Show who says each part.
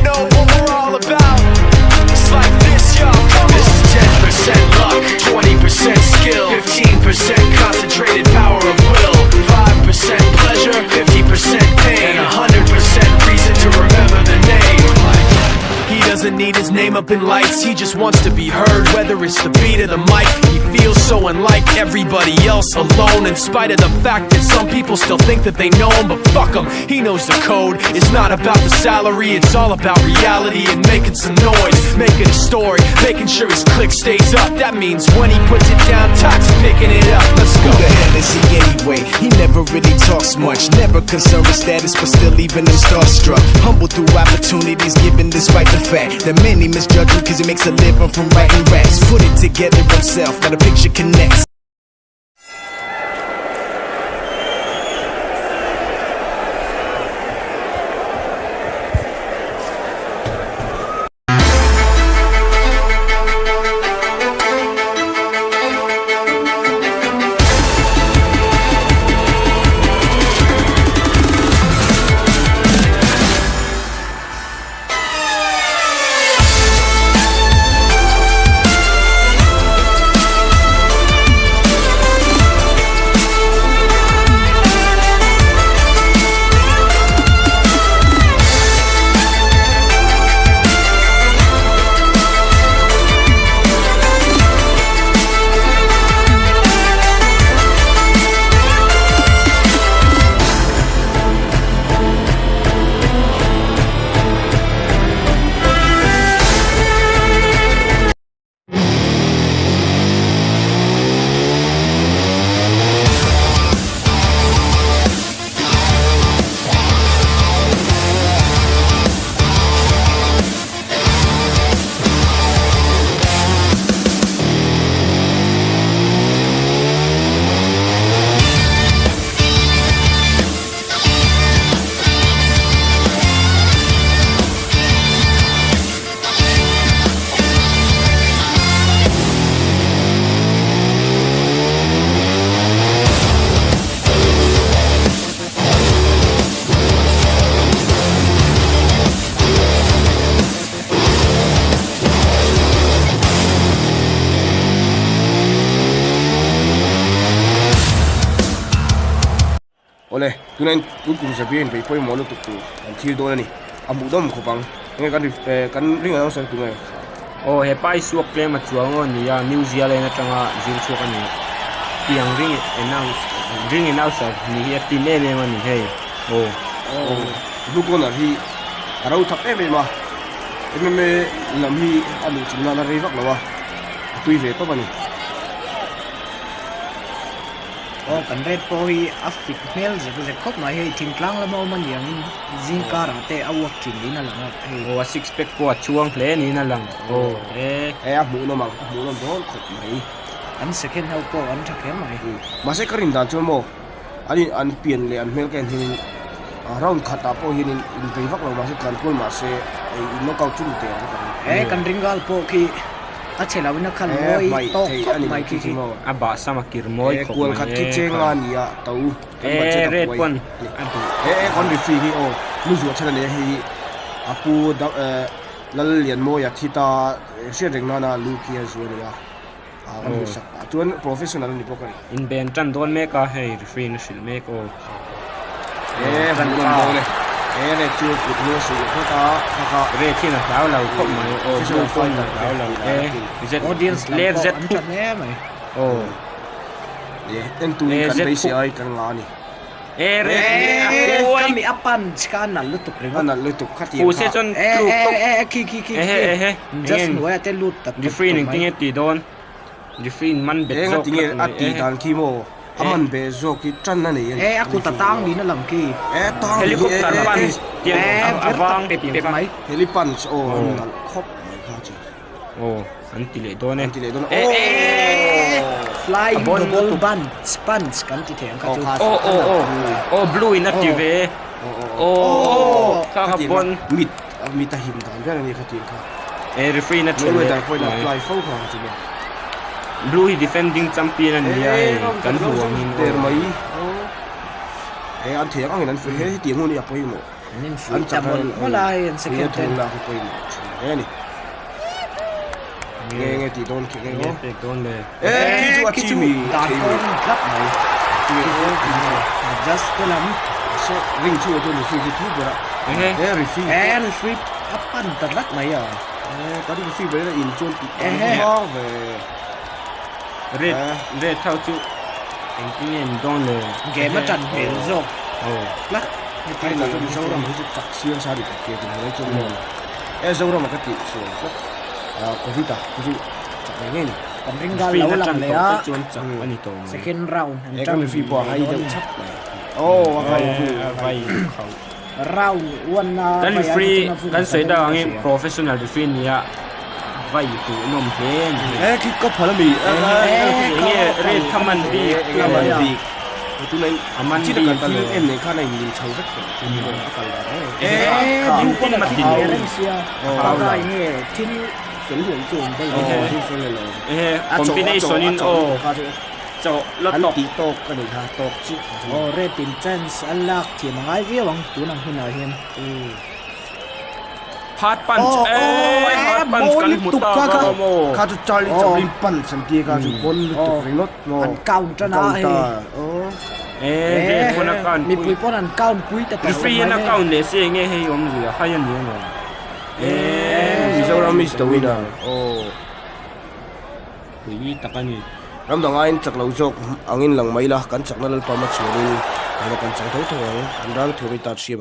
Speaker 1: know what we're all about. It's like this, y'all. Come on. This is 10% luck, 20% skill, 15% concentrated power of will, 5% pleasure, 50% pain, and 100% reason to remember the name. He doesn't need his name up in lights, he just wants to be heard, whether it's the beat of the mic. He feels so unlike everybody else alone, in spite of the fact that some people still think that they know him, but fuck him, he knows the code. It's not about the salary, it's all about reality and making some noise, making a story, making sure his click stays up. That means when he puts it down, Tox picking it up. Let's go.
Speaker 2: Who the hell is he anyway? He never really talks much, never concerned with status, but still leaving them starstruck. Humble through opportunities given despite the fact that many misjudge him cause he makes a living from writing raps. Put it together himself, now the picture connects.
Speaker 3: Awle, tuna in tun kum Xavier in bei pawimawh lutuk tur an thlir dawn a ni. A hmuh dawm khawp ang. Enge kan eh kan ring announcer tu nge?
Speaker 4: Aw he pa hi suak tlem a chuang aw nia, New Zealand atanga zir chhuak a ni. Tiang ring announce ring announcer ni hi a tin em em a ni hei. Aw.
Speaker 3: Aw, Blue Corner hi a ro thak em em a, MMA lam hi a luhchilh nan a rei vak lo a, a tui ve tawp a ni.
Speaker 5: Aw kan red pawh hi a fit hmel zek zek khawp mai hei thingtlang lama awm a ni angin zing karah te a uak thin niin a lang a hei.
Speaker 4: Aw a six pack pawh a chuang hle niin a lang aw e.
Speaker 3: E a hmuhnawm ang a hmuhnawm dawn khawp mai.
Speaker 5: An second ho pawh an tha kher mai.
Speaker 3: Mahse ka rin dan chuan maw an in an pian leh an hmel ka en hianin round khatah pawh hianin inbei vak lo mahse tlan kual mahse in knockout chu ni teh ang ka ring.
Speaker 5: E kan ringal pawh khi. A chhe lo in a khal mawi tawk khawp mai khi khi.
Speaker 4: A bah sam a kir mawi khawp mai e.
Speaker 3: Kual khat khi cheng a nia to kan budget a
Speaker 4: buai. Pawn a duh.
Speaker 3: E e kan referee hi aw lu zuah chhan a nia hei hi a pu Lal Lianmawia thi ta hriat reng nana lu khi a zu a nia a kan hmu sak a chuan professional a ni bawk a ni.
Speaker 4: Inben tan dawn mek a hei referee in a hrilh mek aw.
Speaker 3: E kan rawn dawn e. E red chu kut hnu a suih phawt a kha kha.
Speaker 4: Red hian a hlau lo khawp mai aw blue pawhin a hlau lo e Z
Speaker 5: Audience lam
Speaker 4: left
Speaker 5: pawh
Speaker 4: Z
Speaker 5: an
Speaker 4: hook
Speaker 5: tha hle mai.
Speaker 4: aw
Speaker 3: E en turin
Speaker 4: E
Speaker 3: kan
Speaker 4: Z
Speaker 3: beisei
Speaker 4: hook
Speaker 3: ai kan nga a ni.
Speaker 4: E red
Speaker 5: E
Speaker 4: a huai.
Speaker 5: ka mi a punch kha a nalh lutuk ringawt.
Speaker 3: A nalh lutuk khatiang
Speaker 4: Fu
Speaker 3: kha.
Speaker 4: se chuan
Speaker 5: E
Speaker 4: tluk
Speaker 5: e
Speaker 4: tawp.
Speaker 5: e e khi khi khi
Speaker 4: Ehe
Speaker 5: khi
Speaker 4: ehe
Speaker 5: just
Speaker 4: engin
Speaker 5: hnuaia te lut ta tawp
Speaker 4: referee
Speaker 5: tawp
Speaker 4: in
Speaker 5: mai.
Speaker 4: engtin nge tih dawn. Referee in man bet
Speaker 3: Eng a
Speaker 4: zawk
Speaker 3: ti nge
Speaker 4: tlat
Speaker 3: a
Speaker 4: mai
Speaker 3: tih
Speaker 4: e.
Speaker 3: dan khi maw a man bet zawk hi tan a nei a ni.
Speaker 5: E a kut a tang niin a lang khi.
Speaker 3: E tang
Speaker 4: Helicopter punch tiang
Speaker 5: E
Speaker 4: a
Speaker 5: vir
Speaker 4: vang
Speaker 5: tak pep
Speaker 4: tiang
Speaker 5: pep
Speaker 4: kha.
Speaker 5: mai.
Speaker 3: Heli punch aw an nalh khawp mai kha chu.
Speaker 4: Aw an ti leh dawn e.
Speaker 3: An ti leh dawn e.
Speaker 4: E e.
Speaker 5: Flying
Speaker 4: A bon
Speaker 5: double
Speaker 4: lutuk.
Speaker 5: punch punch kan ti thei ang kha chu.
Speaker 4: Aw aw aw aw blue in a ti ve. Aw aw kha kha bon.
Speaker 3: Mit mit a him dan ber a ni kha tiang kha.
Speaker 4: E referee in a then
Speaker 3: Mayweather
Speaker 4: leh
Speaker 3: pawhin a
Speaker 4: mai.
Speaker 3: apply fo kha ang chu maw.
Speaker 4: Blue hi defending champion a ni a hei kan hmu angin
Speaker 3: Der
Speaker 4: aw.
Speaker 3: mai. E an thei ang angin an he hetiang hun hi a pawimawh.
Speaker 5: An infuih ta mawlh mawlh a hei an second ten.
Speaker 3: Thawhna khi pawimawh thin hle a ni. Nge nge tih dawn khi nge aw.
Speaker 4: Pek dawn le.
Speaker 3: E khi chu a chi mi
Speaker 5: Dan pawn tlat mai. Just te lam.
Speaker 3: Se ring chu chu referee khi thu ber a. E referee.
Speaker 5: E referee a pan ta tlat mai a.
Speaker 3: E kan referee ber in chuan tih ta ve.
Speaker 4: Red red ho chu engtin nge an dawn le.
Speaker 5: Game a tan hmel zawk tlat.
Speaker 3: Hei lah chuan Mizoram hi chu chak siam sa dik ke tin hnuai chuan maw e Zoram a ka tih sual tlat a covid a chu chak ngei ngei ni.
Speaker 5: Kan ring gal lo lang leh a
Speaker 4: chuan chak a ni tawh mai.
Speaker 5: Second round an tan
Speaker 3: e kan pawh a hai deuh chhap mai. Oh a vai vu
Speaker 4: a vai khauh.
Speaker 5: Round one na
Speaker 4: kan referee kan sawi dak angin professional referee nia vai hmuhnawm hle a ni.
Speaker 3: E khi ka phal ami
Speaker 4: enge red kha man bik
Speaker 3: a man bik tunah in
Speaker 4: a man
Speaker 3: chi
Speaker 4: bik
Speaker 3: kan thil en nei khan a in mil chho vek tawh a kal dan
Speaker 4: e ding tin ma tin
Speaker 5: a nge thil fel hlel chu awm daih
Speaker 3: thil fel hlel
Speaker 4: e combination in aw chaw la
Speaker 3: an
Speaker 4: tawk
Speaker 3: tih tawk a nih kha tawk chiah
Speaker 5: aw red in chance a lak thiam a ngai viau ang tun ang hunah hian
Speaker 4: Hard punch e hard punch kan hmu ta ka maw
Speaker 3: kha chu Charlie Chaplin punch an tia kha chu bon lutuk ringawt maw
Speaker 5: an count a na hei
Speaker 4: e red pawn a count
Speaker 5: mipui pawn an count pui ta tawh
Speaker 4: referee an a count leh se enge hei awmzia hai a ni ang
Speaker 3: e Mizoram is the winner aw
Speaker 4: Pui tak a ni.
Speaker 3: Ram dang aiin chak lo zawk angin lang mai la, kan chakna Lalpa hma chhuanin kan chang tho tho ang, an ral thu mi ta hriam ang.